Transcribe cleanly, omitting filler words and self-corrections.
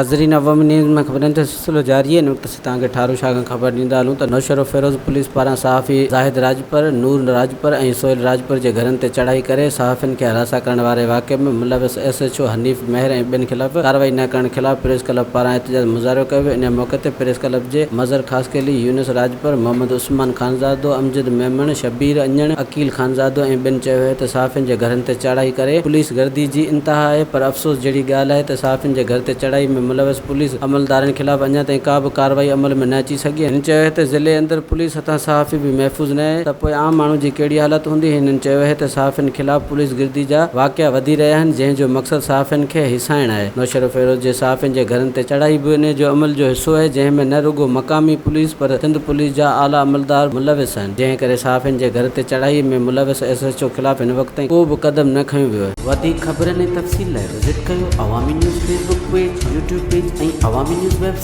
ناظرين عوامي نيوز ۾ خبرن جو سلسلو جاري آهي ان وقت اسين توهان کي ٺارو شاهه کان خبر ڏيندا هلون ته نوشهروفيروز پوليس پاران صحافي زاهد راڄپر، نور راڄپر ۽ سهيل راڄپر جي گهرن تي چڙهائي ڪري صحافين کي هراسان ڪرڻ واري واقعي ۾ ملوث ايس ايڇ او حنيف مهر ۽ ٻين خلاف ڪارروائي نه ڪرڻ خلاف پريس ڪلب پاران احتجاج مظاهرو ڪيو ويو ان موقعي تي پريس ڪلب جي مظهر خاصخيلي، يونس راڄپر، محمد عثمان خانزادو، امجد ميمڻ، شبير اڃڻ، عقيل خانزادو ۽ ٻين چيو آهي ته صحافين جي گهرن تي چاڙهائي ڪري پوليس گردي جي انتها آهي پر افسوس جهڙي ڳالهه آهي ته صحافين جي گهر تي چڙهائي ۾ ملوث پوليس عملدارن خلاف اڃا تائين ڪا به ڪارروائي عمل ۾ نه اچي سگهي آهي. هن چيو آهي ته ضلعي اندر پوليس هٿان صحافي به محفوظ نه آهي ته پوء عام ماڻهو جي ڪهڙي حالت هوندي. هنن چيو آهي ته صحافين خلاف پوليس گردي جا واقعا وڌي رهيا آهن جنهن جو مقصد صحافين کي هيسائڻ آهي. نوشهروفيروز جي صحافين جي گهرن تي چڙهائي به انهي جو عمل جو حصو آهي جنهن ۾ نه رڳو مقامي پوليس پر سنڌ پوليس جا اعليٰ عملدار ملوث آهن جنهن ڪري صحافين جي گهر تي چڙهائي ۾ ملوث ايس ايڇ او خلاف هن وقت تائين ڪو به قدم نه کنيو ويو آهي. وڌيڪ خبرن ۽ تفصيل لاء وزٽ ڪيو Awami news Facebook page, YouTube page ۽ Awami news website.